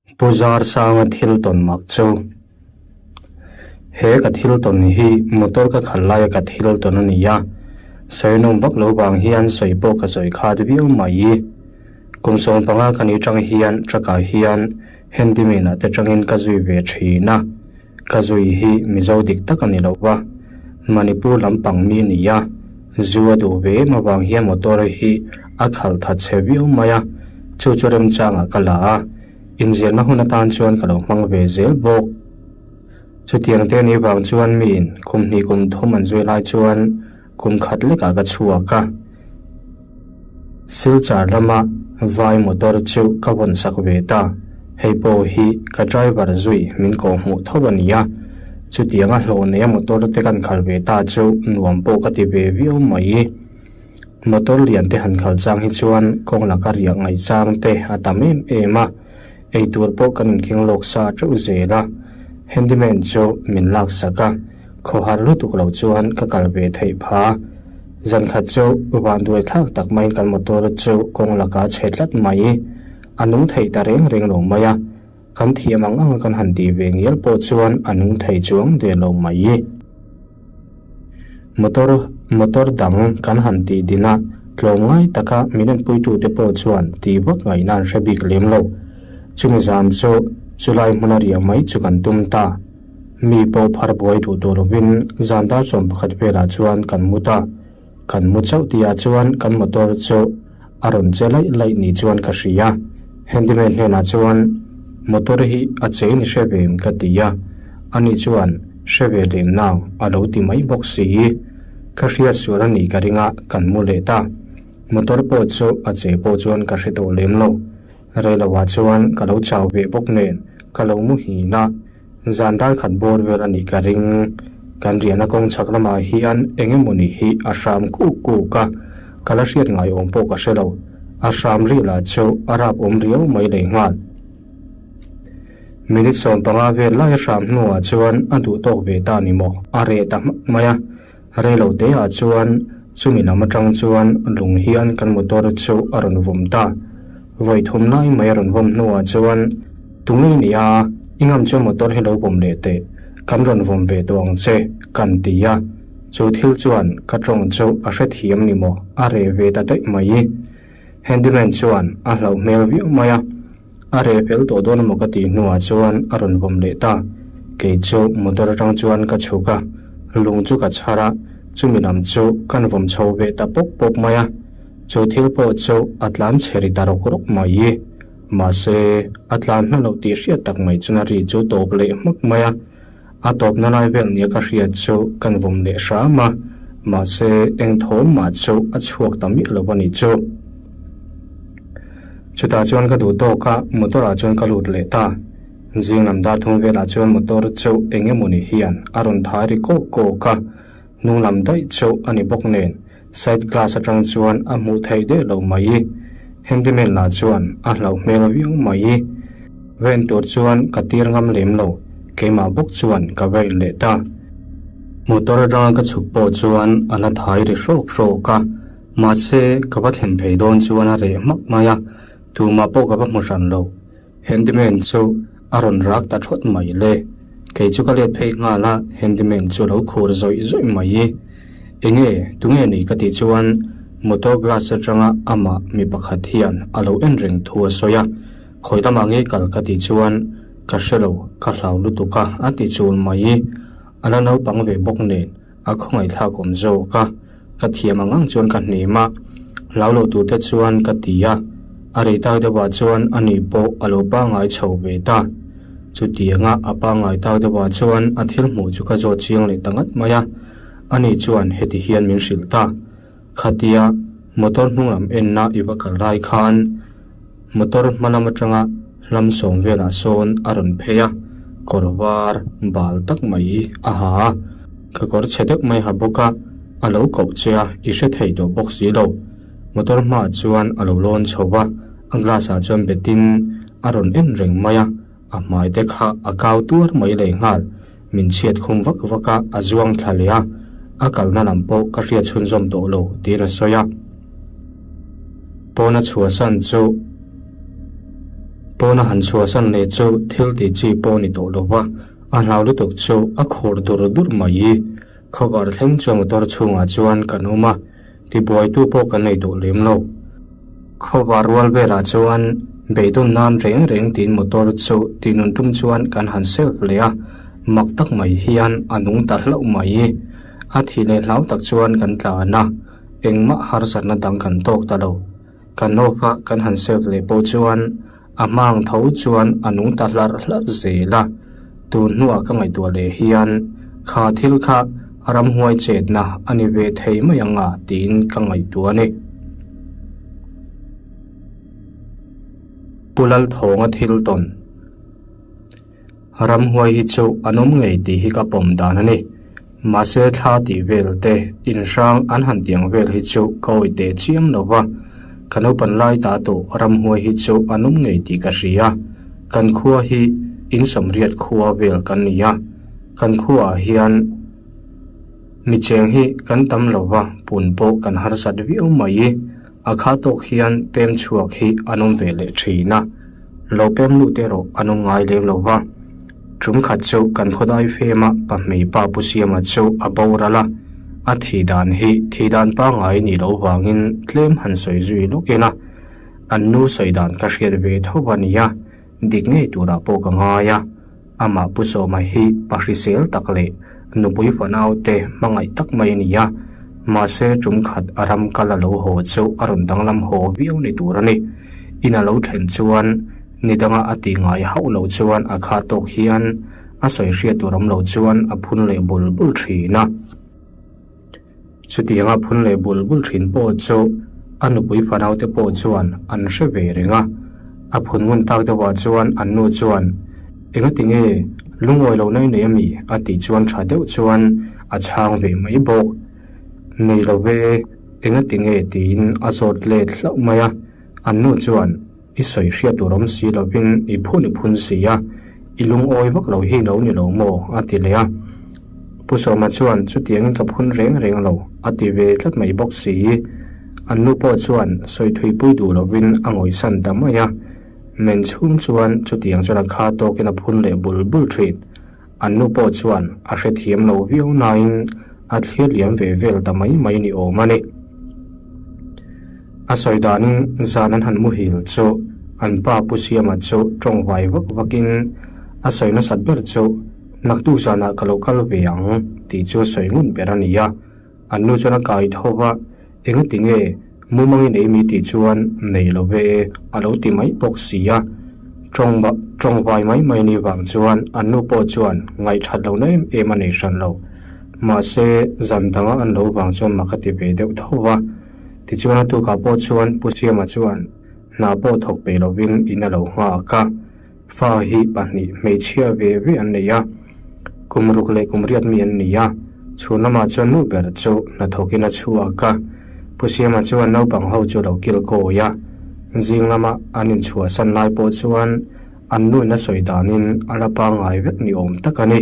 Pu Zarsanga thil tawn mak chu. He ka thil tawn hi motor ka khalh laia ka thil tawn a ni a, sawi nawm vak lo vang hian sawi pawh ka sawi khat viau mai. Kum 15 ka ni tang hian truck ah hian handyman ah te tangin ka zui ve thin a, ka zui hi Mizo dik tak a ni lo va, Manipur lampang mi a ni a, zu a duh ve em avang hian motor hi a khalh that chhe viau mai a, chu chu remchangah ka la a, inzirna hun atan chuan ka lo hmang ve zel bawk. Chutiang te anih vang chuan miin kum hnih kum thum an zui lai chuan kum khat lekah ka chhuak a. Silchar lama vai motor chu ka vawn sak ve ta. Hei pawh hi ka driver zui min kawh hmuh tho a ni a. Chutianga hlawh neia motor te kan khalh ve ta chu nuam pawh ka ti ve viau mai. Motor lian te han khalh chang hi chuan kawng laka riah ngaih chang te a tam em em a. Eitur pawh kan inkeng lawk sa teuh zel a, handyman chu min lak sak a, khawhar lutuk lo chuan ka kal ve theih pha. Zan khat chu vanduai thlak tak maiin kan motor chu kawng lakah a chhe tlat mai. A nung theih ta reng reng lo mai a, kan thiam ang ang a kan han tih ve ngial pawh chuan a nung thei chuang der lo mai. Motor motor dang kan han tih din a, tlawmngai taka min enpuitute pawh chuan tih vak ngaihna an hre bik lem lo. Chumi zan chu chulai hmuna riah mai chu kan tum ta. Mi pawh phar buai duh tawh lovin zan dar 11 velah chuan kan mu ta. Kan mu chauh tihah chuan kan motor chu a rawn che laih laih ni chuan ka hria. Handyman hnenah chuan motor hi a chei ni hre ve em ka ti a, ani chuan hre ve lem nang a lo ti mai bawk si. Ka hriat sual a nih ka ring a, kan mu leh ta. Motor pawh chu a chei pawh chuan ka hre tawh lem lo. Reiloah chuan ka lo chau ve bawk nen ka lo mu hin a. Zan dar khat bawr vel a nih ka ring. Kan riahna kawng chhak lamah hian eng emawni hi a hram kuk kuk a, ka la hriat ngai awm pawh ka hre lo. A hram rih lah chu a rap awm riau mai leh nghal. Minute 15 vel lai a hram hnuah chuan a duh tawk ve ta ni maw? A reh ta hmak mai a. Rei lo te ah chuan chumi lam atang chuan lung hian kan motor chu a rawn vawm ta. Vawi thum lai mai a rawn vawm hnuah chuan Tunge i nia, i ngam chuan motor hi lo vawm leh teh, kan rawn vawm ve tawh ang che, kan ti a. Chu thil chuan ka tawng chu a hrethiam ni maw, a reh ve ta daih mai. Handyman chuan a hlauh hmel viau mai a. A reh fel tawh dawn emaw ka tih hnuah chuan a rawn vawm leh ta. Kei chu motor atang chuan ka chhuk a, lung chu ka chhar a, chumi lam chu kan vawm chho ve ta pawp pawp mai a. Chu thil pawh chu a tlan chhe ri ta rawk rawk mai. Mahse, a tlan hma loh tih hriat tak mai chuan a ri chu tawp leh hmak mai a. A tawpna lai vel nia ka hriat chu kan vawm leh hram a, mahse eng thawm mah chu a chhuak ta miah lo a nih chu. Chutah chuan ka duh tawk a, motor ah chuan ka lut leh ta. Zing lam dar thum velah chuan motor chu eng emawni hian a rawn thai ri kawk kawk a, hnung lam daih chu a ni bawk nen side glass atang chuan a hmuh theih deuh lo mai. Handyman lah chuan a hlauh hmel viau mai. Ven tur chuan ka tir ngam lem lo, keimah bawk chuan ka vein leh ta. Motor atanga ka chhuk pawh chuan a la thai ri hrawk hrawk a, mahse ka va thlen phei dawn chuan a reh hmak mai a, tumah pawh ka va hmu hran lo. Handyman chu a rawn rak ta thawt mai le. Kei chu ka let phei nghal a, handyman chu a lo khur zawih zawih mai. Enge, tunge ni ka tih chuan motor glass atanga amah mi pakhat hian a lo en reng thu a sawi a. Khawi lamah nge kal ka tih chuan ka hre lo, ka hlau lutuk a, a ti chul mai. A la naupang ve bawk nen a khawngaihthlak awm zawk a, ka thiam ang ang chuan ka hnem a, hlau lo tur te chuan ka ti a, a rei tak deuhah chuan ani pawh a lo pangngai chho ve ta. Chutianga a pangngai tak deuhah chuan a thil hmuh chu ka zawt chiang leh ta ngat mai a, ani chuan heti hian min hrilh ta. Khatia motor hnung lam enna i va kal lai khan motor hma lam atanga hlam sawm velah sawn a rawn phei a, kawr var bal tak mai a ha a, ka kawr chhe deuh mai ha bawk a, a lo koh che a, i hre thei tawh bawk si lo. Motor hmaah chuan a lo lawn chho va, a glass ah chuan betin a rawn en reng mai a, a hmai te kha a kau tuar mai leh nghal. Min chhiat khum vak vak a, a zuang thla leh a, a kalna lam pawh ka hriat chhunzawm tawh lo tiin a sawi a. Pawna chhuahsan chu. Pawna han chhuahsan leh chu thil tih chi pawh a ni tawh lo va, a hlau lutuk chu a khur dur dur mai. Khawvar thleng chuan motor chhungah chuan kan awm a, tibuaitu pawh kan nei tawh lem lo. Khawvar rual velah chuan beidawn nan reng reng tiin motor chu tihnun tum chuan kan han self leh a, mak tak mai hian a nung ta hlauh mai. A thih leh hlau tak chuan kan tlan a, engmah harsatna dang kan tawk ta lo. Kan off a kan han save leh pawh chuan a hma ang tho chuan a nung ta hlarh hlarh zel a, tun hnuah ka ngaihtuah leh hian kha thil kha ramhuai chetna a ni ve thei mai ang a tiin ka ngaihtuah a ni. Pu Lalthawnga thil tawn. Ramhuai hi chu an awm ngei tih hi ka pawm dan a ni. Mahse thla tih vel te, inhrang an han tiang vel hi chu ka awih teh chiam lo va. Ka naupan lai ta tawh ramhuai hi chu an awm ngei tih ka hria. Kan khua hi insawmriat khua vel kan ni a. Kan khuaah hian mi cheng hi kan tam lo va, pun pawh kan harsat viau mai. A kha tawk hian pem chhuak hi an awm ve leh thin a, lo pem lut erawh an awm ngai lem lo va. Tum khat chu kan khawdai fema pahmei pa Pu Siama chu a boral a, a thih dan hi thih dan pangngai nih loh vangin tlem han sawi zui lawk ila, an nu sawi dan ka hriat ve tho a nia, dik ngei turah pawh ka ngai a. Amah Pu Sawma hi pa hrisel tak leh nupui fanau te hmangaih tak mai a ni a, mahse tum khat a ram kal a lo haw chu a rawn danglam haw viau ni tur a ni. In a lo thlen chuan ni danga a tih ngai hauh loh chuan a kha tawk hian a sawi hriat tur awm lo chuan a phun leh bul bul thin a. Chutianga phun leh bul bul thin pawh chu a nupui fanaute pawh chuan an hre ve reng a. A phun ngun tak deuhah chuan an nu chuan, Engati nge lungawi lo nai nei a mi? a tih chuan tha deuh chuan a chhang ve mai bawk. Nei lo ve, engati nge? tiin a zawt let hlauh mai a. An nu chuan, I sawi hriat tur awm si lovin i phun i phun si a, i lungawi vak lo hi lo ni lo maw? a ti leh a. Pu Sawma chuan chutiangin ka phun reng reng lo a ti ve tlat mai bawk si. An nu pawh chuan sawi thuipui duh lovin a ngawihsan ta mai a. Men chhung chuan chutiang chuan a kha tawkin a phun leh bul bul thin. An nu pawh chuan a hrethiam lo viau nain a thlir liam ve vel ta mai mai ni awm a ni. A sawi danin zan an han muhil chu an pa Pu Siama chu tawng vai vak vakin a sawi nasat ber chu naktuk zanah ka lo kal ve ang tih chu a sawi ngun ber a ni a. An nu chuan a kai tho va, Engati nge mumangin ei mi tih chuan nei lo ve e a lo ti mai bawk si a. Tawng tawng vai mai mai ni vang chuan an nu pawh chuan ngaihthat lohna em em a nei hran lo. Mahse, zan danga an lo vang chuan mak a ti ve deuh tho va. Tichuan a tukah pawh chuan Pu Siama chuan hna pawh thawk pe lovin in a lo nghak a. Fa hi pahnih hmeichhia ve ve an nei a, kum ruk leh kum riat mi an ni a, chhun lamah chuan nu ber chu hnathawkin a chhuak a, Pu Siama chuan naupang ho chu a lo kil kawi a, zing lama an inchhuahsan lai pawh chuan an nuin a sawi danin a la pangngai vek ni awm tak a ni.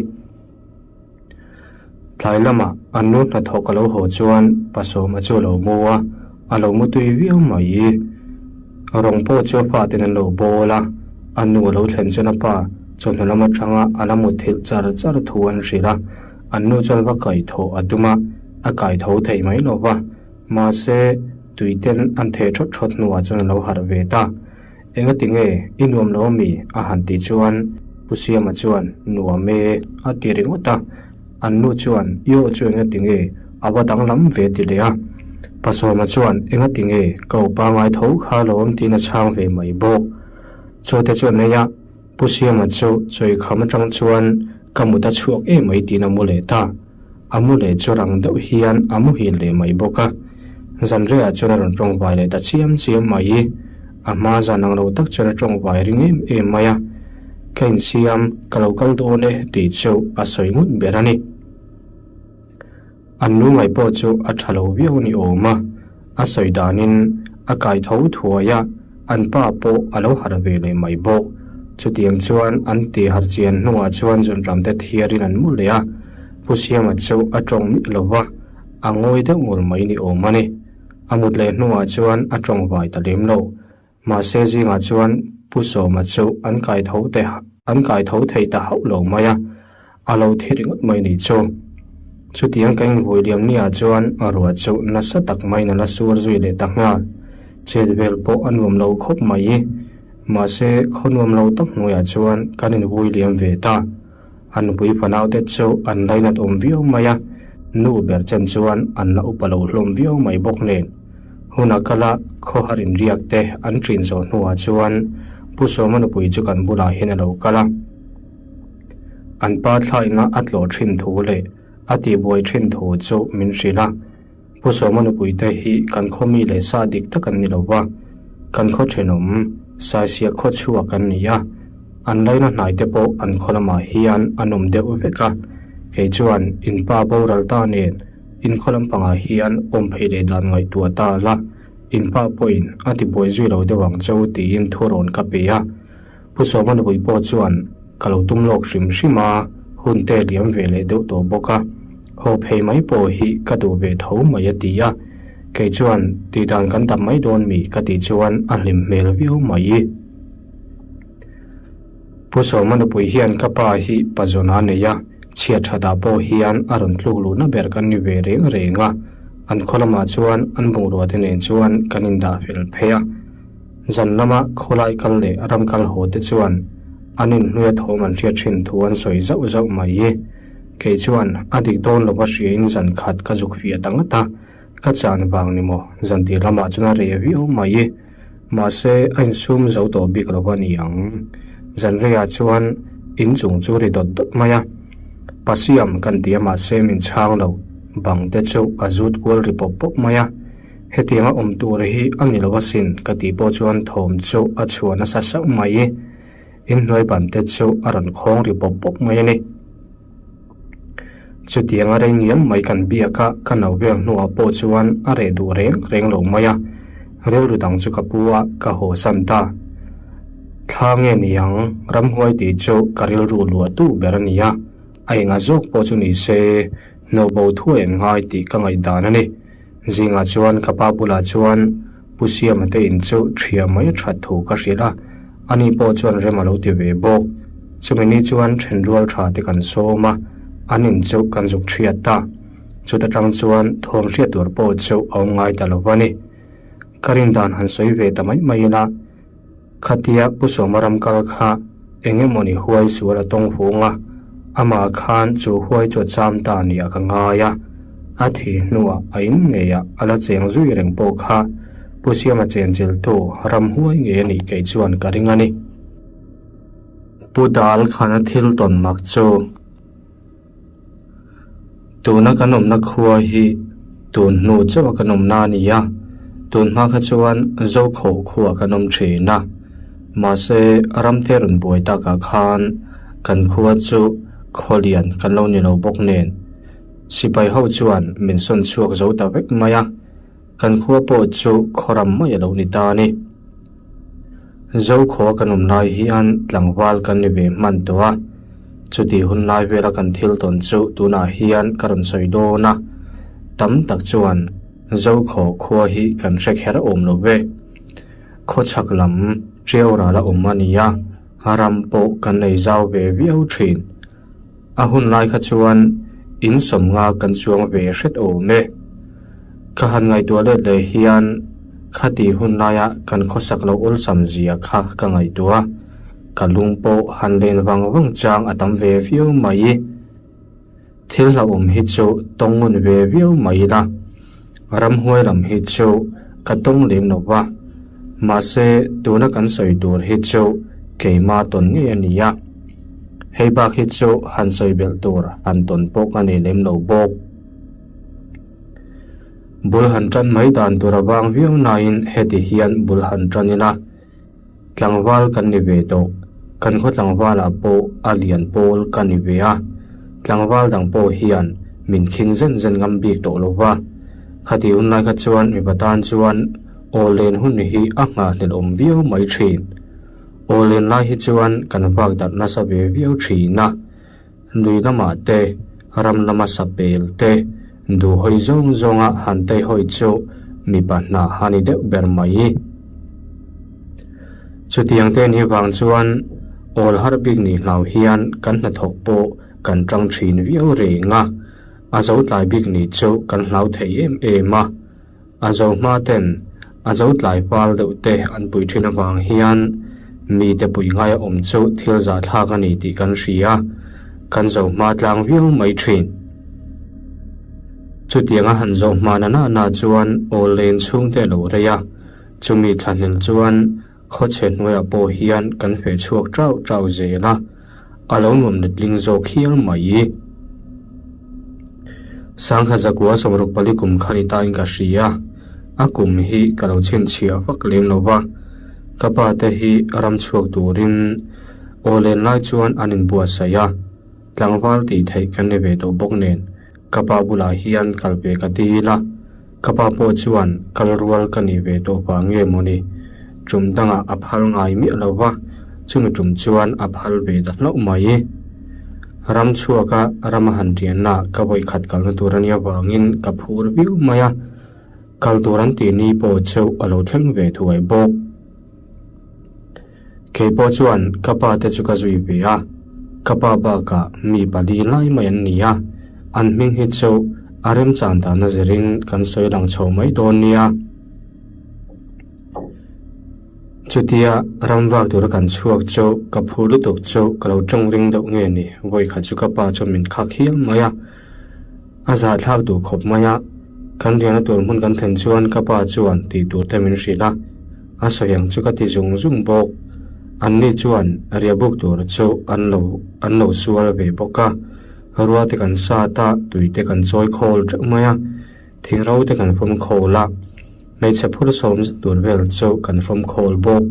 Tlai lamah an nu hnathawk a lo haw chuan Pasawma chu a lo mu a, a lo mu tui viau mai. Rawng pawh chu a pa ten an lo bawl a, a nu a lo thlen chuan a pa chawhnu lam atanga a la mutthilh char char thu an hrilh a, an nu chuan va kaihthawh a tum a, a kaitho thei mai lo va, mahse tui ten an theh thawt thawt hnuah chuan a lo harh ve ta. Engati nge i nuam lo ami? a han tih chuan Pu Siama chuan Nuam e a ti ringawt a. An nu chuan I aw chu engati nge a va danglam ve ti leh a. Pa Sawma chuan Engati nge ka upa ngai tho kha lo awm tiin a chhang ve mai bawk. Chawte chu a nei a, Pu Siama chu chawikham atang chuan ka mut a chhuak em mai tiin a mu leh ta. A mu leh chu rang deuh hian a muhil leh mai bawk a. Zanriah chuan a rawn tawng vai leh ta chiam chiam mai. A hma zan ang lo tak chuan a tawng vai ring em em mai a. Ka insiam, ka lo kal dawn e tih chu a sawi ngut ber a ni. An lu ngaih pawh chu a tha lo viau ni awm a, a sawi danin a kai tho thuai a, an pa pawh a lo harh ve leh mai bawk. Chutiang chuan an tih harh chian hnuah chuan Zunramte thiarin an mu leh a, Pu Siama chu a tawng miah lo va, a ngawi deuh ngul mai ni awm a ni. A mut leh hnuah chuan a tawng vai ta lem lo. Mahse zingah chuan. Pu Sawma chu an kai tho te an kai tho thei ta hauh lo mai a, a lo thi ringawt mai nih chu. Chutiang ka invuai liam ni ah chuan ruah chu nasa tak maiin a la sur zui leh ta nghal. Chet vel pawh a nuam lo khawp mai. Mahse, khaw nuam lo tak hnuaiah chuan kan invui liam ve ta. A nupui fanaute chu an lainat awm viau mai a, nu ber chen chuan an la upa lo hlawm viau mai bawk nen. Hun a kal a, khawhar inriak te an ṭin zawh hnuah chuan Pu Sawma nupui chu kan bulah hian a lo kal a. An pa thlaina a tlawh ṭhin thu leh a tihbuai ṭhin thu chu min hrilh a. Pu Sawma nupui te hi kan khaw mi leh sa dik tak an ni lo va, kan khaw thenawm Saisia khaw chhuak an ni a, an laina hnai te pawh an khaw lamah hian an awm deuh vek a, kei chuan in pa boral ta nen in khaw lampangah hian awm phei leh dan ngaihtuah ta la, in pa pawhin a tibuai zui lo deuh ang cheu tiin thu rawn ka pe a. Pu Sawma nupui pawh chuan ka lo tum lawk hrim hrim a, hun te liam ve leh deuh tawh bawk a, haw phei mai pawh hi ka duh ve tho mai a ti a, kei chuan tih dan kan dap mai dawn mi ka tih chuan a hlim hmel viau mai. Pu Sawma nupui hian ka pa hi pazawn a nei a, chhiat thatah pawh hian a rawn tluk luhna ber kan ni ve reng reng a, an khaw lamah chuan an bungrua te nen chuan kan indah fel phei a. Zan lama khawlai kal leh ram kal haw te chuan an inhnuia thawm an hriat thin thu an sawi zauh zauh mai. Kei chuan a dik dawn lova hriain zan khat ka zuk fiah ta ngat a, ka chan vang ni maw zan tih lamah chuan a reh viau mai. Mahse a insum zo tawh bik lo a ni ang. Zan reiah chuan inchung chu ri dawt dawt mai a, Pasiam kan ti a mahse min chhang lo, bang te chu a zut kual ri pawp pawp mai a. Hetianga awm tur hi a ni lo asin ka tih pawh chuan thawm chu a chhuah nasa sauh mai. Inhnuai ban te chu a rawn khawng ri pawp pawp mai a ni. Chutianga rei ngial mai kan biak a, ka no vel hnuah pawh chuan a reh duh reng reng lo mai a. Rilru dang chu ka pu a, ka haw san ta. Thla nge ni ang, ramhuai tih chu ka rilru luahtu ber a ni a, a enga zawk pawh chu ni se, hnawhbo thuai an ngai tih ka ngaihdan a ni. Zingah chuan ka pa bulah chuan Pu Siama te in chu ṭhia mai a ṭhat thu ka hrilh a, ani pawh chuan rem a lo ti ve bawk. Chumi ni chuan ṭhenrual ṭha te kan sawm a, an in chu kan zuk ṭhiat ta. Chuta ṭang chuan thawm hriat tur pawh chu a awm ngai ta lo va ni. Ka rin dan han sawi ve ta mai mai ila, Khatia Pu Sawma ram kal kha eng emawni huai sual a tawng hung a, amah khan chu huai chu a cham ta nia ka ngai a, a thi hnuah a in ngeiah a la cheng zui reng pawh kha Pu Siama chenchiltu ram huai ngei a nih kei chuan ka ring a ni. Pu Dal khana thil tawn mak chu. Tuna kan awmna khua hi tun hnu chauh a kan awmna a ni a, tun hma kha chuan Zokhawh khuaah kan awm thin a, mahse ramte rawn buai takah khan kan khua chu khawlian kan lo ni lo bawk nen sipai ho chuan min sawn chhuak zo ta vek mai a, kan khua pawh chu khawram mai a lo ni ta a ni. Zokhua kan awm lai hian tlangval kan ni ve hman tawh a, chutih hun lai vela kan thil tawn chu tunah hian ka rawn sawi dawn a, tam tak chuan Zokhaw khua hi kan hre kher awm lo ve. Khawchhak lam Tiau ral a awm a ni a, ram pawh kan nei zau ve viau thin. A hun lai kha chuan in sawmnga kan chuang ve hret awm e. Ka han ngaihtuah let leh hian khati hun laia kan khawsak lo awlsam zia kha ka ngaihtuah a, ka lung pawh han len vang vang chang a tam ve viau mai. Thil hlauhawm hi chu tawng ngun ve viau mai ila, ramhuai lam hi chu ka tawng lem lo va, mahse tuna kan sawi tur hi chu keima tawn ngei a ni a. Hei bak hi chu han sawi belh tur han tawn pawh ka nei lem lo bawk. Bul han tan mai dan tur a vang viau nain heti hian bul han tan ila, tlangval kan ni ve tawh, kan khaw tlangvalah pawh a lian pawl ka ni ve a, tlangval dang pawh hian min khing zen zen ngam bik tawh lo va. Khati hun lai kha chuan mipa tan chuan aw len hun hi a nghahhlelh awm viau mai thin. Aw len lai hi chuan kan vak darh nasa ve viau thin a. Lui lamah te, ram lama sapel te, duh hawi zawng zawnga han tei hawi chu mipa hna a ni deuh ber mai. Chutiang te ni vang chuan awl har bik nih hlau hian kan hnathawk pawh kan tang thin viau reng a, a zo tlai bik nih chu kan hlau thei em em a. A zo hma ten a zo tlai fal deuh te an pui thin avang hian mite pui ngai a awm chu thil zahthlak a ni tih kan hria, kan zo hma tlang viau mai thin. Chutiang a han zawh hma na na na chuan awl len chhungte a lo rei a, chumi thlahlel chuan khawchhe hnuaiah pawh hian kan feh chhuak tau tau zel a, a lo nuam letling zawk hial mai. Sangha zakua 64 kum kha ni tain ka hria, a kum hi ka lo chhinchhiah vak lem lo va, ka pa te hi ram chhuak turin aw len lai chuan an inbuatsaih a, tlangval tih theih kan ni ve tawh bawk nen. Ka pa bulah hian kal ve ka dil a, ka pa pawh chuan kal rual ka nih ve tawh vang nge mawni? Tum dangah a phal ngai miah lo va, chumi tum chuan a phal ve ta hlauh mai. Ram chhuaka ram a han rianna ka vawikhat kalna tur a nia vangin ka phur viau mai a, kal tur an tih ni pawh chu a lo thleng ve thuai bawk. Kei pawh chuan ka pa te chu ka zui ve a, ka pa bakah mi pali lai mai an ni a, an hming hi chu a remchan dana zirin kan sawi lang chho mai dawn nia. Chutia ram vak tura kan chhuak chu ka phur lutuk chu ka lo tawng ring deuh nge ni, vawikhat chu ka pa chuan min khak hial mai a. A zahthlak duh khawp mai a, kan riahna tur hmun kan thlen chuan ka pa chuan tih tur te min hrilh a, a sawi ang chu ka ti zung zung bawk. Anni chuan riahbuk tur chu an lo an lo sual ve bawk a, rua te kan sat a, tui te kan chawi khawl teuh mai a, thing ro te kan fawm khawl a, hmeichhe phur sawm zet tur vel chu kan fawm khawl bawk.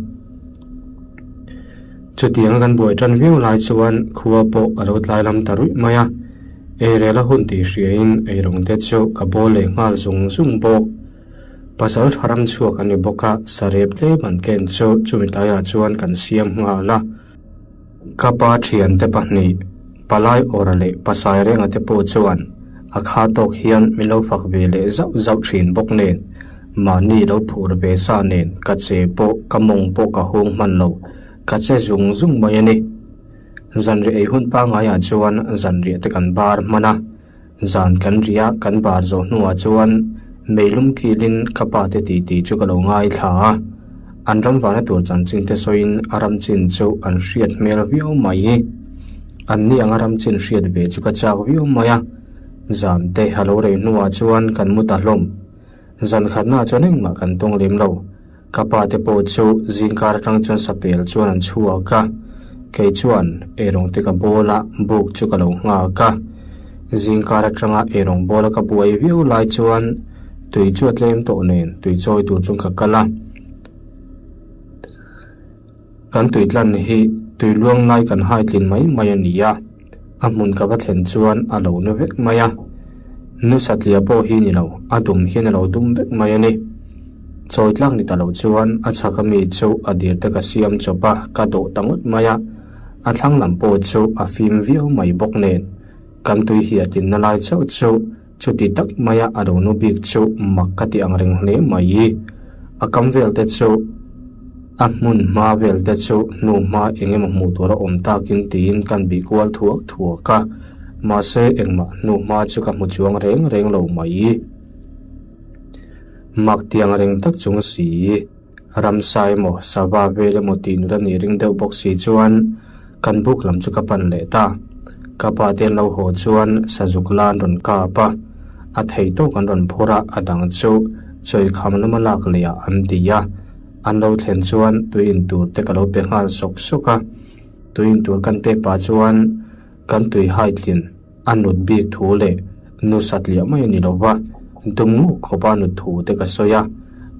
Chutianga kan buai tan viau lai chuan khua pawh a lo tlai lam ta ruih mai a, eirel a hun tih hriain eirawng te chu ka bawl leh nghal zung zung bawk. Pasal tha ram chhuak a ni bawk a, sarep tlem an ken chu chumi tlaiah chuan kan siam nghal a. Ka pa thiante pahnih, Palai Awra leh Pasai Renga te pawh chuan a kha tawk hian min lo fak ve leh zauh zauh thin bawk nen, mahni lo phur ve sa nen ka che pawh ka mawng pawh ka hung hman lo, ka che zung zung mai a ni. Zanriah ei hun pangaiah chuan zanriah te kan bar hman a. Zan kan ri a, kan bar zawh hnuah chuan meilum kilin ka pa te titi chu ka lo ngaithla a. An ram vana tur chanchin te sawiin a ram chin chu an hriat hmel viau mai. An ni anga ram chin hriat ve chu ka chak viau mai a. Zan te a lo rei hnuah chuan kan mu ta hlawm. Zan khatnaah chuan engmah kan tawng lem lo. Ka pa te pawh chu zingkar atang chuan sapel chuan an chhuak a, kei chuan eirawng te ka bawl a, buk chu ka lo nghak a. Zingkar atanga eirawng bawla ka buai viau lai chuan tui chu a tlem tawh nen tui chawi tur chuan ka kal a. Kan tui tlan hi tui luang lai kan hai tlin mai mai a ni a, a hmun ka va thlen chuan a lo na vek mai a. Nu satliah pawh hi ni lo, a dum hian a lo dum vek mai a ni. Chawi tlak ni ta lo chuan a chhak ami chu a dir te ka siam chawp a, ka dawh ta ngawt mai a. A thlang lam pawh chu a fim viau mai bawk nen, kan tui hiah tinna lai chauh chu Chuti tak maia a lo nu bik chu mak ka ti ang reng hle mai. A kam vel te chu, a hmun hma vel te chu hnu hma eng emaw hmuh tur a awm takin tiin kan bih kual thuak thuak a, mahse engmah hnu hma chu ka hmu chuang reng reng lo mai. Mak ti ang reng tak chung si. Ramsa emaw sava vel emaw tih nula nih ring deuh bawk si chuan kan buk lam chu ka pan leh ta. Ka pa te an lo haw chuan sazuk la an rawn kap a, a thei tawk an rawn phur a, a dang chu chawikham lama lak leh ah an ti a. An lo thlen chuan tui in tur te ka lo pe nghal sawk sawk a, tui in tur kan pek pah chuan kan tui hai tlin. A nut bik thu leh nu satliah mai a ni lo va, dum nguk khawpa nut thu te ka sawi a,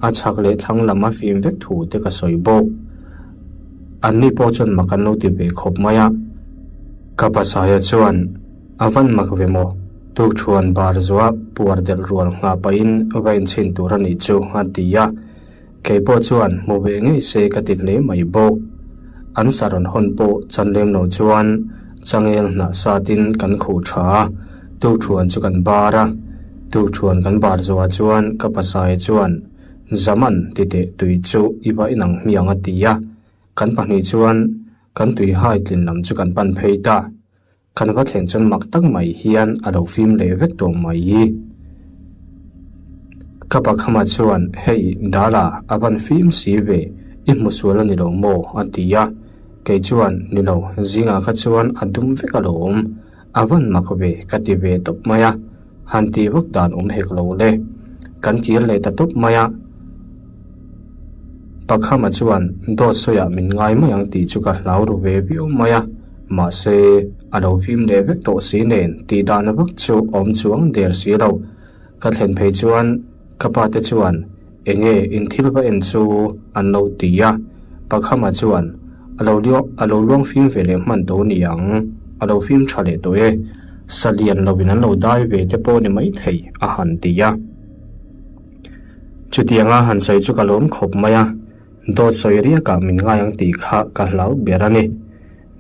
a chhak leh thlang lam a fim vek thu te ka sawi bawk. Anni pawh chuan mak an lo ti ve khawp mai a. Ka pasaia chuan, A van mak ve maw? Tukthuan bar zuah puar delh rual nghah pahin va inchhin tur a nih chu, a ti a. Kei pawh chuan hmu ve ngei se ka ti hle mai bawk. An sa rawn hawn pawh chan lem lo chuan changel hnah satin kan khuh tha a, tukthuan chu kan bar a. Tukthuan kan bar zuah chuan ka pasai chuan, Zaman, ti teh tui chu i va inang hmiang a ti a. Kan pahnih chuan kan tui hai tlin lam chu kan pan phei ta. Kan va thlen chuan mak tak mai hian a lo fim leh vek tawh mai. Ka pakhama chuan, Hei, Dala, a van fim si ve, i hmu sual a ni lo maw? a ti a. Kei chuan, Ni lo, zingah kha chuan a dum vek alawm. A van mak ve, ka ti ve tawp mai a. Han ti vak dan awm hek lo le. Kan kir leh ta tawp mai a. Pakhama chuan dawt sawiah min ngai mai ang tih chu ka hlau ru ve viau mai a. Mahse, a lo fim leh vek tawh si nen tih dahna vak chu awm chuang der si lo. Ka thlen phei chuan ka pa te chuan enge in thil va en chu an lo ti a. Pakhama chuan a lo a lo luang fim ve leh hman tawh ni ang, a lo fim tha leh tawh e. Sa lian lovin an lo dai ve te pawh ni maithei a han ti a. Chutianga han sawi chu ka lawm khawp mai a, dawt sawi riakah min ngai ang tih kha ka hlau ber a ni.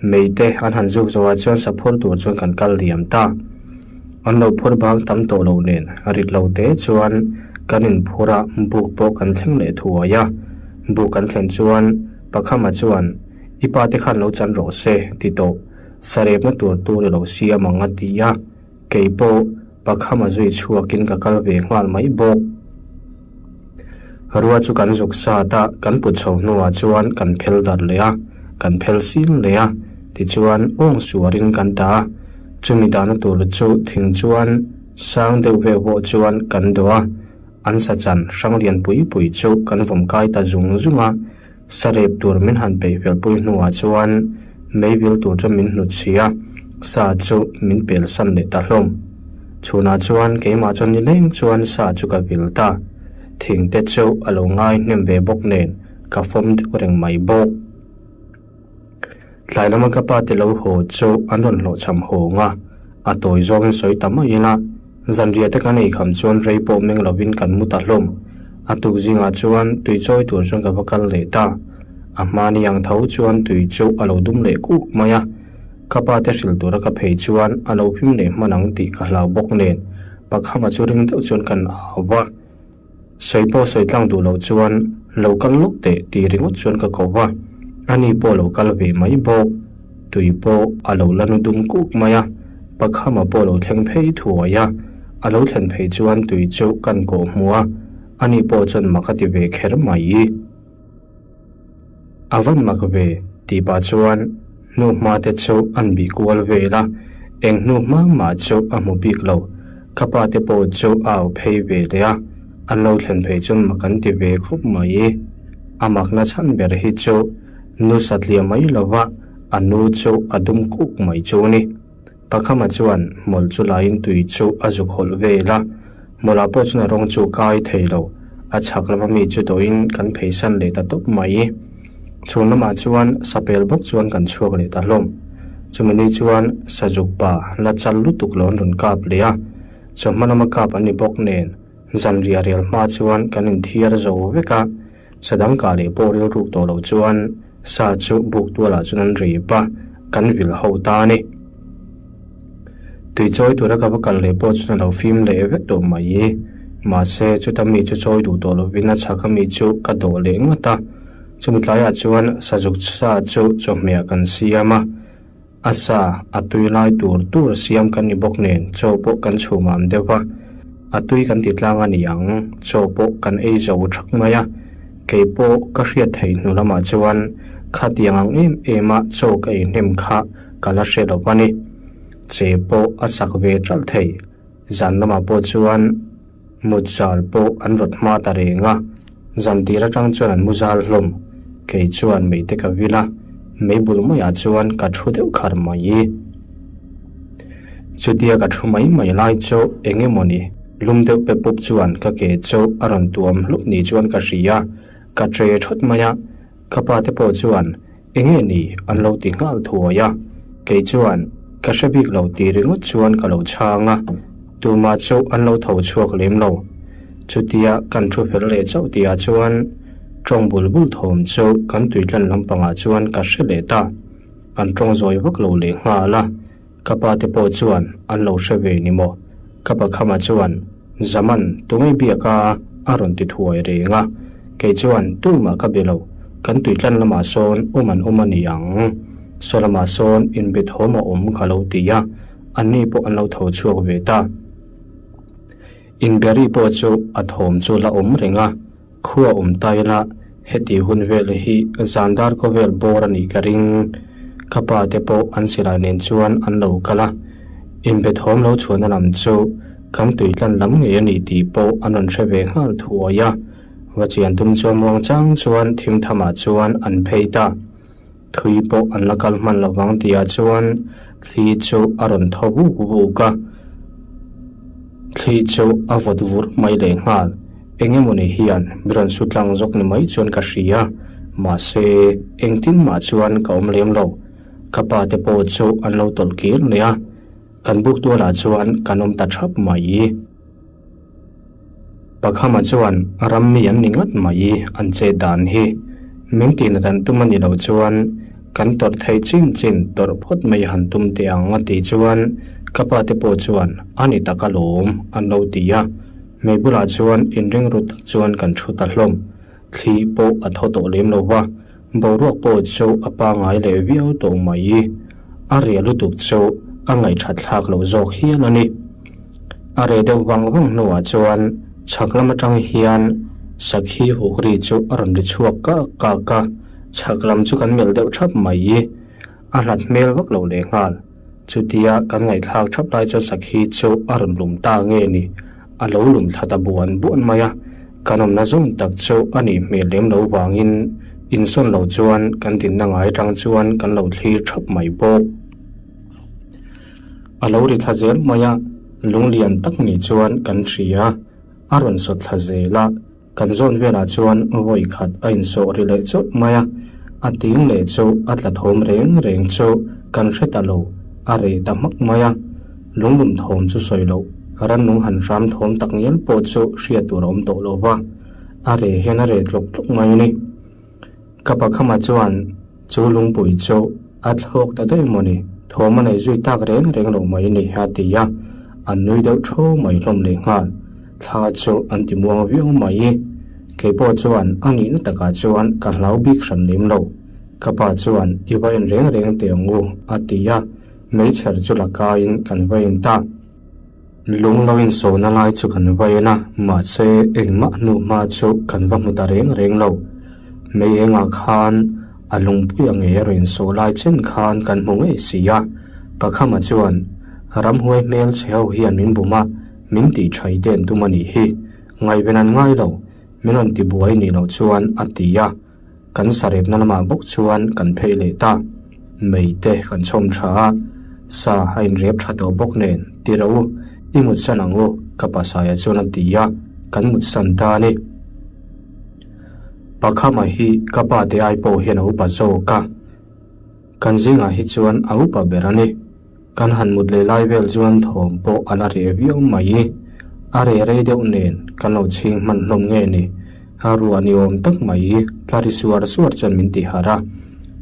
Meite an han zuk zawhah chuan sa phur tur chuan kan kal liam ta. An lo phur bang tam tawh lo nen rit lo te chuan kan inphur a, buk pawh kan thleng leh thuai a. Buk kan thlen chuan Pakhama chuan, I pa te khan lo chan rawh se ti tawh, sarepna tur tur i lo siam ang a ti a. Kei pawh Pakhama zui chhuakin ka kal ve nghal mai bawk. Rua chu kan zuk sat a, kan put chho hnuah chuan kan phel darh leh a, kan phel sil leh a, tichuan awng suarin kan ta a. Chumi dahna tur chu thing chuan sang deuh veuh pawh chuan kan dawh a, an sa chan hrang lian pui pui chu kan vawm kai ta zung zung a. Sarep tur min han peih fel pui hnuah chuan meibil tur chu min hnut si a, sa chu min pel san leh ta hlawm. Chhunah chuan keimah chuan nileng chuan sa chu ka vil ta. Thing te chu a lo ngai hnem ve bawk nen ka fawm deuh reng mai bawk. Tlai lama ka pa te lo haw chu an rawn hlawhchham hawng a, a tawi zawngin sawi ta mai ila. Zanriah te kan ei kham chuan rei pawh meng lovin kan mu ta hlawm. A tuk zingah chuan tui chawi tur chuan ka va kal leh ta. A hmani ang tho chuan tui chu a lo dum leh kuk mai a. Ka pa te hrilh tura ka phei chuan a lo phim leh hman ang tih ka hlau bawk nen Pakhama chu ring deuh chuan kan au va. Sawi pawh sawi tlang duh loh chuan lo kal lawk teh tih ringawt chuan ka ko va, ani pawh lo kal ve mai bawk. Tui pawh a lo la nu dum kuk mai a, Pakhama pawh lo thleng phei thuai a, a lo thlen phei chuan tui chu kan kawh hmu a, ani pawh chuan mak a ti ve kher mai. A van mak ve tih pah chuan hnuhma te chu an bih kual vel a, eng hnuhma mah chu a hmu bik lo. Ka pa te pawh chu a au phei ve leh a, an lo thlen phei chuan mak an ti ve khawp mai. A makna chhan ber hi chu nu satliah mai lova a nu chu a dum kuk mai chu a ni. Pakhama chuan hmawlh chu laiin tui chu a zuk hawlh vel a, hmawlhah pawh chuan a rawng chu kai thei lo. A chhak lama mi chu dawhin kan pheisan leh ta tawp mai. Chhun lamah chuan sapel bawk chuan kan chhuak leh ta hlawm. Chumi ni chuan sazuk pa la chal lutuk lo an rawn kap leh a, chawhma lama kap an ni bawk nen zanriah rel hma chuan kan inthiar zo vek a. Sa dang kah leh pawh rilruk tawh loh chuan sa chu buk tualah chuan an rip a, kan vil ho ta a ni. Tui chawi tura ka va kal leh pawh chuan a lo fim leh vek tawh mai. Mahse, chuta mi chu chawi duh tawh lovin a chhaka mi chu ka dawh leh ngawt a. Chumi tlaiah chuan sazuk sa chu chawhmehah kan siam a. A sa, a tui lai tur tur siam kan ni bawk nen chaw pawh kan chhum am deuh va, a tui kan ti tlang a ni ang, chaw pawh kan ei zo thak mai a. Kei pawh ka hriat theih hnu lamah chuan khatiang ang em em a chaw ka ei hnem kha ka la hre lo va ni. Che pawh a sak ve ṭalh thei, zan lamah pawh chuan Mut zal pawh an rawt hma ta reng a, zan tir atang chuan an mu zal hlawm. Kei chuan meite ka vil a, mei bul maiah chuan ka thu deuh khar mai. Chutia ka thu mai mai lai chu eng emawni lum deuh pe pup chuan ka ke chu a rawn tuam hlup ni chuan ka hria, ka tre thawt mai a, ka pa te pawh chuan Enge ni an lo ti nghal thuai a, kei chuan ka hre bik lo ti ringawt chuan ka lo chhang a, tumah chu an lo tho chhuak lem lo. Chutia kan thu fel leh chauh tihah chuan tawng bul bul thawm chu kan tuitlan lampangah chuan ka hre leh ta, an tawng zawi vak lo leh nghal a. Ka pa te pawh chuan an lo hre ve ni maw? Ka pa khama chuan Zaman tunge biak a a rawn ti thuai reng a, kei chuan tumah ka be lo. Kan tuitlan lamah sawn awm an awm a ni ang. Saw lamah sawn inbe thawm a awm ka lo ti a, anni pawh an lo tho chhuak ve ta. Inbe ri pawh chu a thawm chu la awm reng a, khua awm ta ila heti hun vel hi zan dar khawvel bawr a nih ka ring. Ka pa te pawh an silai nen chuan an lo kal a, inbe thawm lo chhuahna lam chu kan tuitlan lam ngei a ni tih pawh an rawn hre ve nghal thuai a. Va chian tum chuan muangchang chuan thim thamah chuan an phei ta. Thui pawh an la kal hman lo vang tihah chuan thli chu a rawn thaw vuk vuk a. Thli chu a vawt vur mai leh nghal. Eng emawni hian mi rawn su tlang zawk ni mai chuan ka hria. Mahse, engtin mah chuan ka awm lem lo. Ka pa te pawh chu an lo tawlh kir leh a. Kan buk tualah chuan kan awm ta thap mai. Pakhama chuan ram mi an ni ngat mai an chet dan hi. Min tihna dan tum a ni lo chuan kan tawrh theih chin chin tawrh phawt mai han tum teh ang a tih chuan ka pa te pawh chuan a ni tak alawm an lo ti a. Mei bulah chuan inring ru tak chuan kan thu ta hlawm. Thli pawh a thaw tawh lem lo va, boruak pawh chu a pangai leh viau tawh mai. A reh lutuk chu a ngaihthat thlak loh zawk hial a ni. A reh deuh vang vang hnuah chuan chhak lam atang hian sakhi huk ri chu a rawn ri chhuak kak kak a, chhak lam chu kan melh deuh thap mai. A hlat hmel vak lo leh nghal. Chutia kan ngaihthlak thap lai chuan sakhi chu a rawn lum ta nge ni? A lo lum thla ta buan buan mai a, kan awmna zawng tak chu a nih hmel lem lo vangin insawn lo chuan kan dinna ngai atang chuan kan lo thlir thap mai bawk. A lo ri thla zel mai a, lunglian tak ni chuan kan hria, a rawn sawt thla zel a. Kan zawn velah chuan vawi khat a insawh ri leh chawt mai a, a ting leh chu a tla thawm reng reng chu kan hre ta lo, a reh ta hmak mai a. Lunglum thawm chu sawi loh, rannung han hram thawm tak ngial pawh chu hriat tur a awm tawh lo va, a reh hian a reh tlawk tlawk mai a ni. Ka pakhama chuan chu lungpui chu a thlawk ta daih mawni, thawm a nei zui tak reng reng lo mai ni a ti a, an nui deuh tho mai hlawm leh nghal. Thla chu an ti muang viau mai. Kei pawh chuan a nihna takah chuan ka hlau bik hran lem lo. Ka pa chuan i va en reng reng teh ang u a ti a, meichher chu la kaiin kan va en ta. Lung lo insawhna lai chu kan va en a, mahse engmah hnu hma chu kan va hmu ta reng reng lo. Mei engah khan a lungpui a ngei a rawn insawh lai chen khan kan hmu ngei si a. Pakhama chuan ramhuai hmel chhe ho hian min bum a, min tih thai te an tum a nih hi. Ngaihven an ngai lo, min rawn ti buai nih loh chuan a ti a. Kan sarepna lamah bawk chuan kan phei leh ta. Mei te kan chhawm tha a, sa a inrep tha tawh bawk nen, ti ro u, i mutsan ang u, ka pasaia chuan a ti a, kan mutsan ta a ni. Pakhama hi ka pa te ai pawh hian a upa zawk a. Kan zingah hi chuan a upa ber a ni. Kan han mut leh lai vel chuan thawm pawh a la reh viau mai. A reh rei deuh nen kan lo chhing hman hlawm nge ni. A ruah ni awm tak mai tla ri suar suar chuan min ti harh a.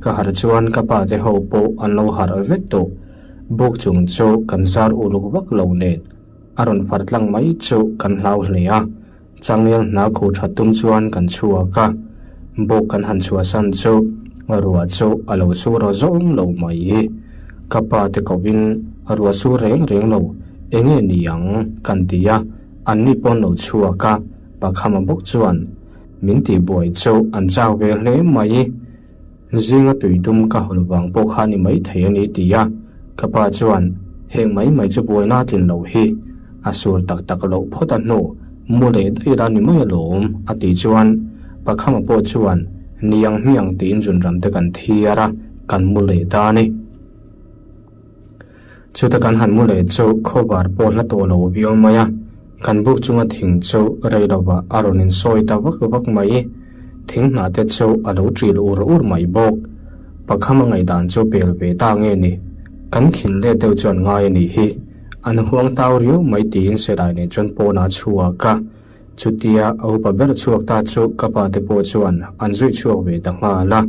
Ka harh chuan ka pa te ho pawh an lo harh vek tawh. Buk chung chu kan zar uluk vak lo nen a rawn far tlang mai chu kan hlau hle a. Changel hna khuh that tum chuan kan chhuak a, bawk kan han chhuahsan chu ruah chu a lo sur aw zawng lo mai. Ka pa te kohin ruah sur reng reng lo, enge ni ang kan ti a, anni pawn lo chhuak a, Pakhama bawk chuan min tihbuai chu an chak ve hle mai. Zinga tui dum ka hawl vang pawh kha ni mai thei a ni ti a, ka pa chuan heng mai mai chu buaina a tlin loh hi a sur tak tak loh phawt a hnu mu leh daih ila ni mai alawm a tih chuan Pakhama pawh chuan niang hmiang tiin zunram te kan thiar a, kan mu leh ta a ni. Chuta kan han mu leh chu khawvar pawh hla tawh lo viau mai a, kan buk chunga thing chu rei lovah a rawn insawi ta vak vak mai. Thing hnah te chu a lo ṭil ur ur mai bawk. Pakhama ngaihdan chu pel ve ta nge ni? Kan khin let deuh chuan ngai a nih hi. An huang tau riau mai tiin Selai nen chuan pawnah a chhuak a. Chutia a upa ber chhuak ta chu ka pa te pawh chuan an zui chhuak ve ta nghal a.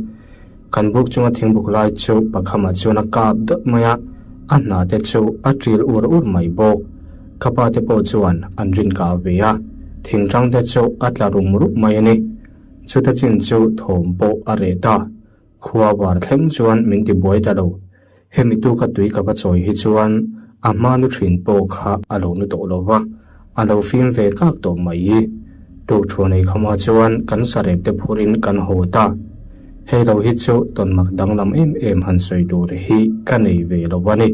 Kan buk chunga thingbuk lai chu Pakhamah chuan a kap deuh mai a, a hna te chu a ṭil ur ur mai bawk. Ka pa te pawh chuan an rin kah ve a, thingṭang te chu a tla rum rup mai a ni. Chuta chin chu thawm pawh a reh ta. Khua var thleng chuan min ti buai ta lo. Hemi tuka tui ka va chawi hi chuan a hma nu thin pawh kha a lo nu tawh lo va, a lo fim ve kak tawh mai. Tuk thu nei khawmah chuan kan sarep te phurin kan haw ta. Hei lo hi chu tawnmak danglam em em han sawi tur hi ka nei ve lo a ni.